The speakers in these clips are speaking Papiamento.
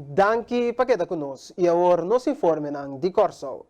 Danki pa keda ku nos i awor nos informenan di Kòrsou.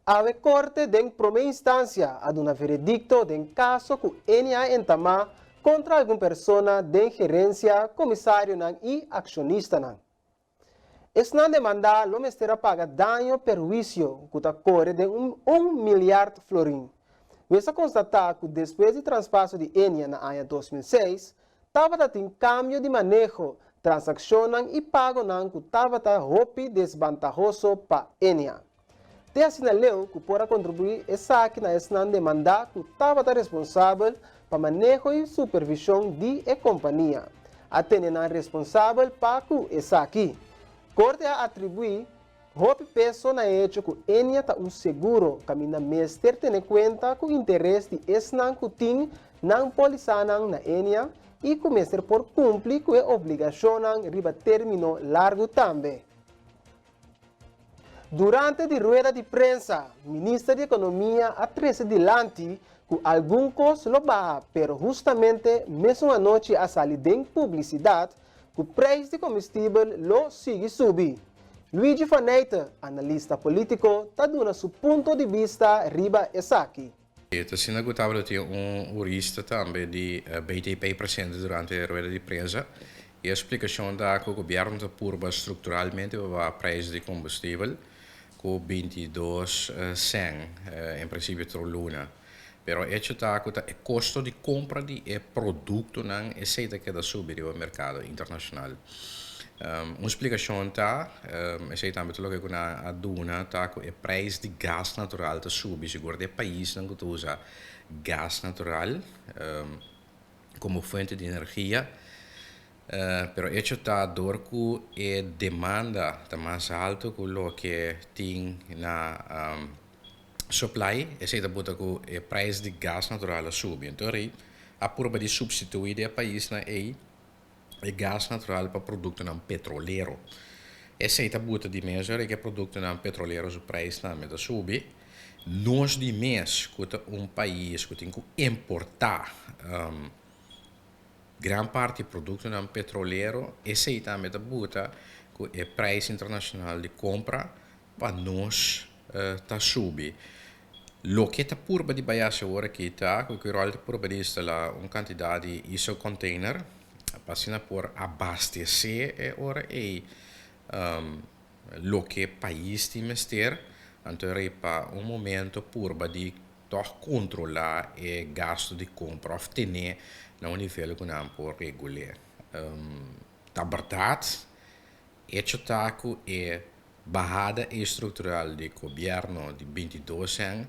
Awe Korte den Prome Instansia a duna veredikto den kaso ku Eni a entamá kontra algun persona den gerensia, komisarionan i akshonistanan. Esnan demandá lo mester a paga daño perhuisio ku ta kore den un un milyard florin. Wes a konstatá ku despues di traspaso di Enia na aña 2006, tabata tin kambio di maneho, transakshonnan i pagonan ku tabata hopi desbantahoso pa Enia. Te asina leu ku por a kontribuí esaki na esnan demandá ku tabata responsabel pa maneho i supervishon di e kompania. A tene nan responsabel pa ku esaki. Korte a atribuí hopi peso na e hecho ku Enia ta un seguro kaminda mester tene kuenta ku interes di esnan ku tin nan pólisanan na Enia i ku mester por kumpli ku e obligashonnan riba término largu tambe. Durante di rueda di prensa, Minister di Ekonomia a trese dilanti ku algun kos lo baha pero hustamente mesun anochi a sali den publisidat ku preis di komestibel lo sigui subi. Luigi Faneyte, analista polítiko, ta duna su punto di bista riba esaki. E ta asina ku tabata tin un hurista tambe di BTP presente durante e rueda di prensa i e splikashon ta ku gobièrnu ta purba strukturalmente pa baha preis di kombustibel ku 22 sèn en prinsipio tur luna. Pero echo ta ku ta e kosto di kompra di e produktonan esei ta keda subi riba merkado internashonal. Un splikashon ta, esei tambe ta loke ku nan a duna, ta ku e preis di gas natural ta subi, sigur di e paisnan ku ta usa gas natural komo fuente di energia. Pero echo ta dor ku e demanda ta mas haltu ku loke tin na supply, esei ta buta ku e preis di gas natural a subi. Enton rei a purba di supstitui di e paisnan ei e gas natural pa produktonan petrolero. Esei ta buta di mes ora ku e produktonan petrolero su preis tambe ta subi. Nos di mes ku ta un pais ku tin ku importá gran parti produktonan petrolero, esei tambe ta buta ku e preis internashonal di kompra pa nos ta subi. Loke ta purba di bai hasi awor aki ta ku Quirol ta purba di instalá un kantidat di ISO container pa asina por abastesé e ora ei loke pais tin mester. Anto e pa un momento purba di tòg kontrolá e gastu di kompra òf ten'é na un nivel ku nan por regul'é. Ta bèrdat, echo ta ku e Bahada estructural di gobierno di 22 cent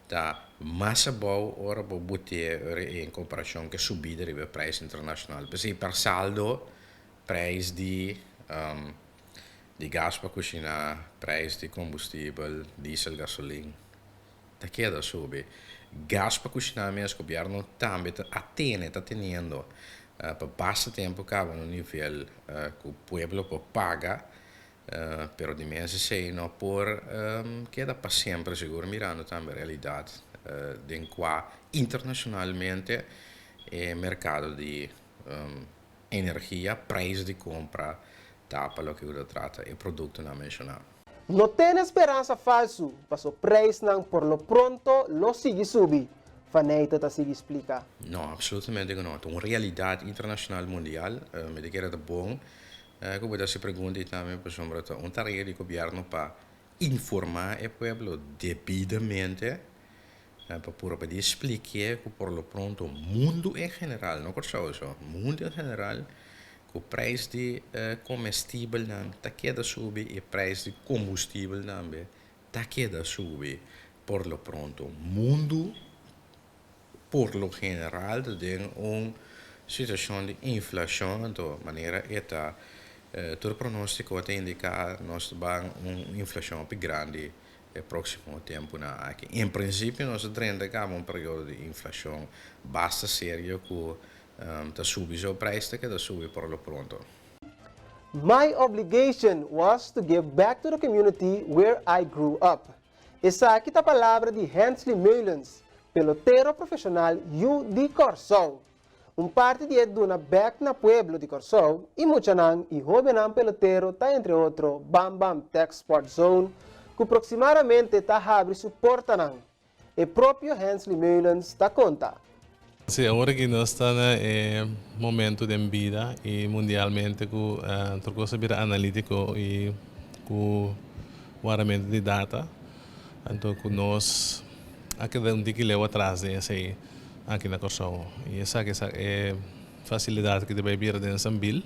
ta mas abou ora bo bute en comparacion cu e subida riba e prijs internacional. P'esey per saldo prijs di di gas pa cushina, prijs di combustibel, diesel, gasolin, ta keda subi. Gas pa cushina mes gobierno tambe ta atene, ta teniendo pa basta tempo caba na un nivel cu pueblo por paga. Pero di mes esei no por keda pa semper, sigur mirando tambe realidat den kua internashonalmente e merkado di energia, preis di kompra ta pa loke ku ta trata e produktonan menshoná. No tene speransa falsu, paso preisnan por lo pronto lo sigui subi, Faneyte ta sigui splika. No, absolutamente ku no. Ta un realidat internashonal mundial. Mi ta kere ta bon Ku bo ta hasi pregunta i tambe pasobra ta un tarea di gobièrnu pa informá e pueblo debidamente pa purba di splikié ku por lo pronto mundu en general, no Kòrsou so, mundu en general ku preis di komestibelnan ta keda subi i preis di kombustibel tambe ta keda subi por lo pronto. Mundu Por lo general ta den un situacion di inflacion, anto manera e ta tur pronostico ta indica nos ta ban un inflacion hopi grandi e proximo temponan aki. En principio nos ta drenta caba un periodo di inflacion basta serio cu ta subi so prijs ta keda subi por lo pronto. My obligation was to give back to the community where I grew up. Esaki ta palabra di Hensley Meulens. Pelotero profeshonal yu di Kòrsou. Un parti di e duna bèk na pueblo di Kòrsou i muchanan i hóbennan pelotero ta entre otro Bam Bam Tech Sport Zone ku proksimadamente ta habri su portanan. E propio Hensley Meulens ta konta. Sí, awor aki nos ta na e momento den bida i mundialmente ku tur kos a bira analítiko i ku wardamentu di data. Anto ku nos a keda un tiki leu atras den esei aki na Kòrsou. I esaki sa e fasilidat ku ta bai bira den Sambil,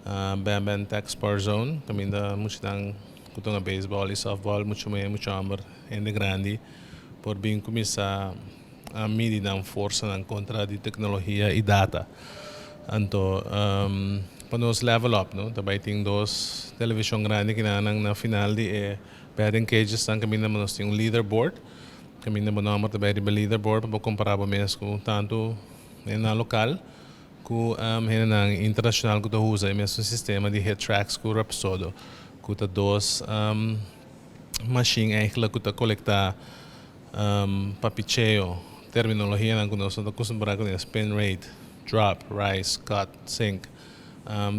Bam Bam Tech Sport Zone, kaminda muchanan ku ta hunga beisbòl i sòftbòl, muchu muhé, muchu hòmber, hende grandi por bin kuminsá a midi nan forsanan kontra di teknologia i data. Anto pa nos level up, no, ta bai tin dos televishon grandi kinanan na final di e Batting cages nan kaminda nos tin un leaderboard, kaminda bo nòmber ta bai riba leaderboard pa bo kompará bo mes ku tantu hendenan lokal ku hendenan internashonal ku ta usa e mesun sistema di HitTrax ku Rapsodo, ku ta dos mashin eigentlik ku ta kolektá pa picheo, terminologianan ku nos no ta kustumbrá kuné, spin rate, drop, rise, cut, sink,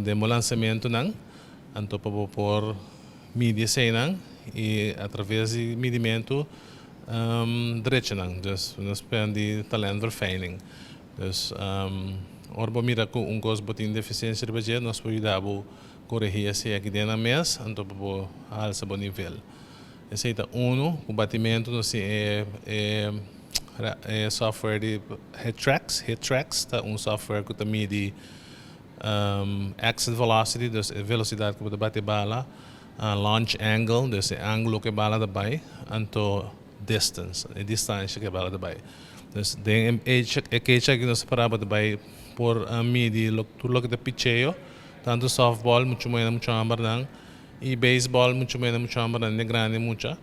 den bo lansamentunan, anto pa bo por midi eseinan i atraves di midimentu drecha nan. Dus nos plan di talentverfijning. Dus ora bo mira ku un kos bo tin defisiensia riba dje, nos por yuda bo koregi esei aki den nan mes, anto pa bo halsa bo nivel. Esei ta unu. Ku batimentu nos tin e e software di HitTrax. HitTrax ta un software ku ta midi Exit velocity, dus e velosidat ku bo ta bati e bala, launch angle, dus e angulo ku e bala ta bai, anto distance, e distansha ku e bala ta bai. Dus den e cage aki nos ta para bo ta bai por midi tur loke ta picheo, tantu softball muchu muhé nan muchu hòmbernan i baseball muchu muhé nan muchu hòmbernan den grandi mucha.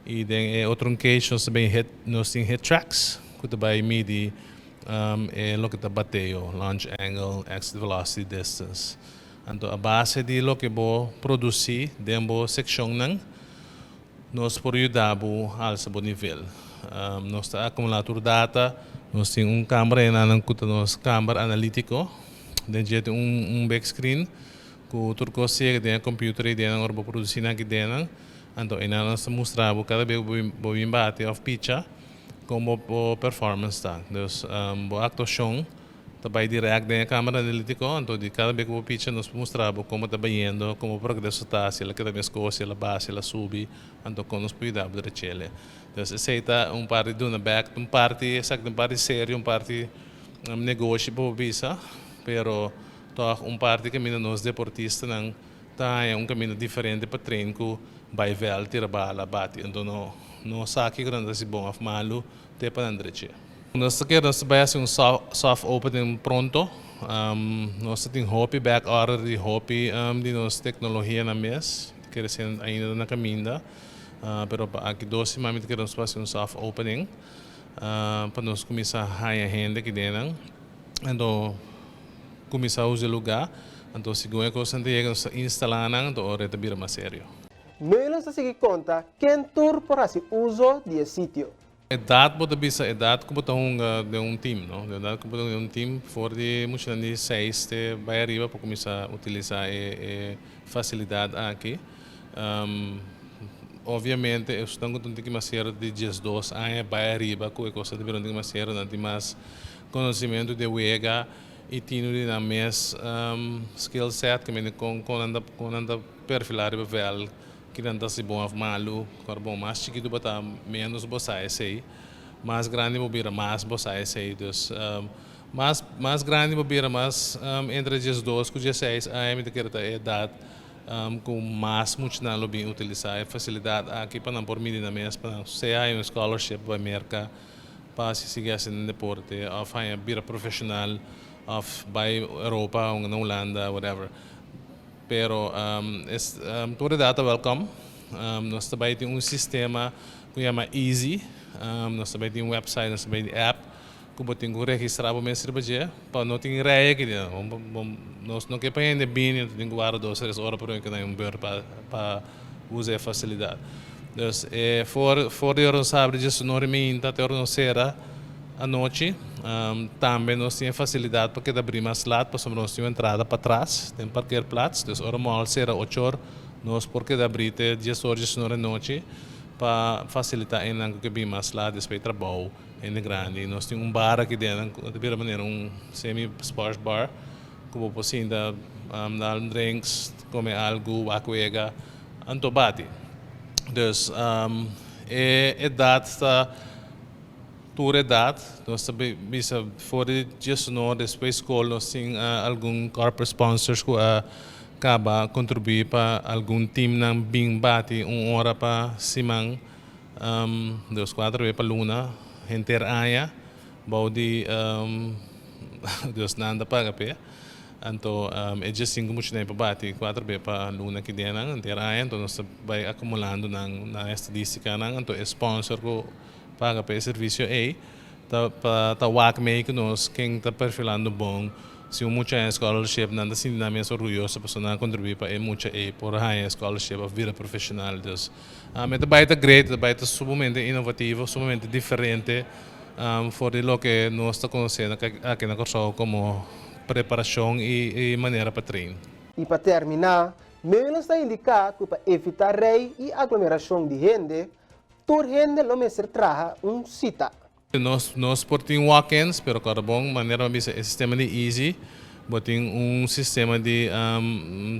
I den e otro cage nos ta bin hit nos tin hit tracks ku ta bai midi E loke ta bateo, launch angle, exit velocity, distance. Anto a base di loke bo produci den bo seccionnan, nos por yuda bo halsa bo nivel. Nos ta acumula tur data, nos tin un camber enanan cu ta nos camber analitico, den dje tin un big screen cu tur cos yega den e computer y den ora bo produci nan aki dennan, anto enan nos ta mustra bo cada bes cu bo bin bate of picha. Kon bo performance ta. Dus bo aktuashon ta bai dirèkt den e kamera analítiko, anto di kada bes ku bo picha nos por mustra bo kon bo ta bayendo, kon bo progreso ta, si el a keda meskos, si el a baha, si el a subi, anto kon nos por yuda bo drech'el. Dus esei ta un parti duna bèk, un parti esaki ta un parti serio, un parti negoshi por bisa, pero tòg un parti kaminda nos deportistanan ta haña un kaminda diferente pa train ku bai vèlt, tira bala, bati. Anto no no sa kiko nan ta hasi bon òf malu te pa nan drechi. Nos ta kere nos ta bai hasi un soft opening pronto. Nos ta tin hopi back order di hopi di nos teknologianan mes. Ta kere esei ainda ta na kaminda. Pero pa aki dos siman mi ta kere nos por hasi un soft opening pa nos kuminsá haña hende aki den nan. Anto kuminsá usa e lugá. Anto segun e kosnan ta yega nos ta instalá nan anto ora e ta bira mas serio. Meulens ta sigui konta ken tur por hasi uso di e sitio. Edat bo ta bisa edat ku bo ta hunga den un tim no, den edat ku bo ta hunga den un tim for di muchanan di seis te bai ariba por kuminsá utilisá e e fasilidat aki. Obviamente esnan ku ta un tiki mas sierto di diesdos aña bai ariba ku e kos ta bira un tiki mas sierto nan tin mas Conocimento di e wega y tino di nan mes skill set ke mende con con nan ta con nan ta perfila riba veld ki nan ta haci bon of malu ora bon mas chikitu bo ta menos bo sa esey mas grandi bo bira mas bo sa esey dus mas mas grandi bo bira mas entre 12 cu 16 aña mi ta kere ta e edad cu mas muchanan lo bin utilisa e facilidad aki pa nan por midi nan mes pa nan sea hay un scholarship bay Merca. Pa si sigui hasi den deporte of haña bira profesional of bai Europa o na Hulanda whatever. Pero es tur edat ta welcome. Nos ta bai tin un sistema ku yama Easy. Nos ta bai tin un website, nos ta bai tin app ku bo tin ku registra bo mes riba dje pa no tin rei aki den. Nos no ke pa hende bini nos tin ku warda dos tres ora prome ku nan un bur pa usa e facilidad. Dus e for for di ora nos habri djes un ora y meinta te ora nos cera, anochi. Tambe nos tin e fasilidat pa keda bri mas lat pasobra nos tin un entrada patras den parkeerplaats. Dus ora mall sera ocho or nos por keda bri te 10 or 11 or anochi pa fasilitá esnan ku ke bin mas lat despues di trabou hende grandi. Nos tin un bar aki den ku ta bira manera un semi sports bar ku bo por sinta dal drinks, kome algu, wak wega anto bati. Dus e edat ta tur edat. Nos ta bisa for di 19 despues skol nos tin algun corporate sponsors ku a kaba kontribuí pa algun teamnan bin bati un ora pa siman, dos kuater be pa luna henter aña bou di dus nan ta paga p'e. Anto e 15 muchanan pa bati kuater be pa luna ki dianan henter aña, anto nos ta bai akumulando nan na estadistikanan. Anto e sponsor ku paga pa e servisio ei ta pa ta wak mei ku nos ken ta perfilando bon. Si un mucha haña scholarship, nan ta sinti nan mes orguyoso pasobra nan a kontribuí pa e mucha ei por haña e scholarship òf bira profeshonal. Dus e ta bai ta great, e ta bai ta sumamente inovativo, sumamente diferente for di loke nos ta konosé aki na Kòrsou komo preparashon i manera pa train. I pa terminá, Meulens ta indiká ku pa evitá rei i aglomerashon di hende, tur hende lo mester traha un sita. Nos por tin walk-ins, pero kòrda bon, manera mi a bisa e sistema di Easy, bo tin un sistema di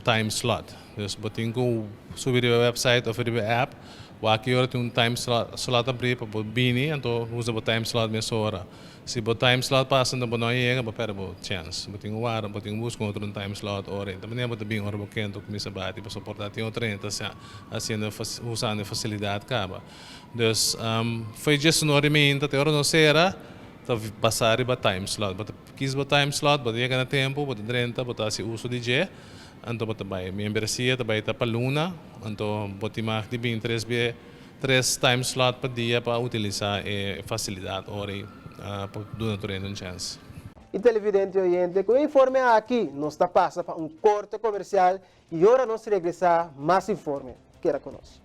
time slot. Dus bo tin ku subi riba e website òf riba e app, wak ki ora tin un time slot abrí pa bo bini, anto usa bo time slot mesora. Si bo time slot pasa anto bo no a yega, bo pèrdè bo chèns. Bo tin ku warda, bo tin ku buska un otro time slot ora. Ta manera bo ta bin ora bo ke anto kuminsá bati, pasobra por ta tin otro hende ta hasiendo usando e fasilidat kaba. Dus fo'i 11 or di mainta te ora nos sera ta basa riba time slot. Bo ta kies bo time slot, bo ta yega na tempu, bo ta drenta, bo ta hasi uso di dje, anto bo ta bai. Membresia ta bai ta pa luna, anto bo tin mag di bin tres be tres time slot pa dia pa utilisa e fasilidat ora ei pa duna tur hende un chèns. I televidente oyente, ku e informe aki nos ta pasa pa un korte komersial i ora nos regresá mas informe. Keda ku nos.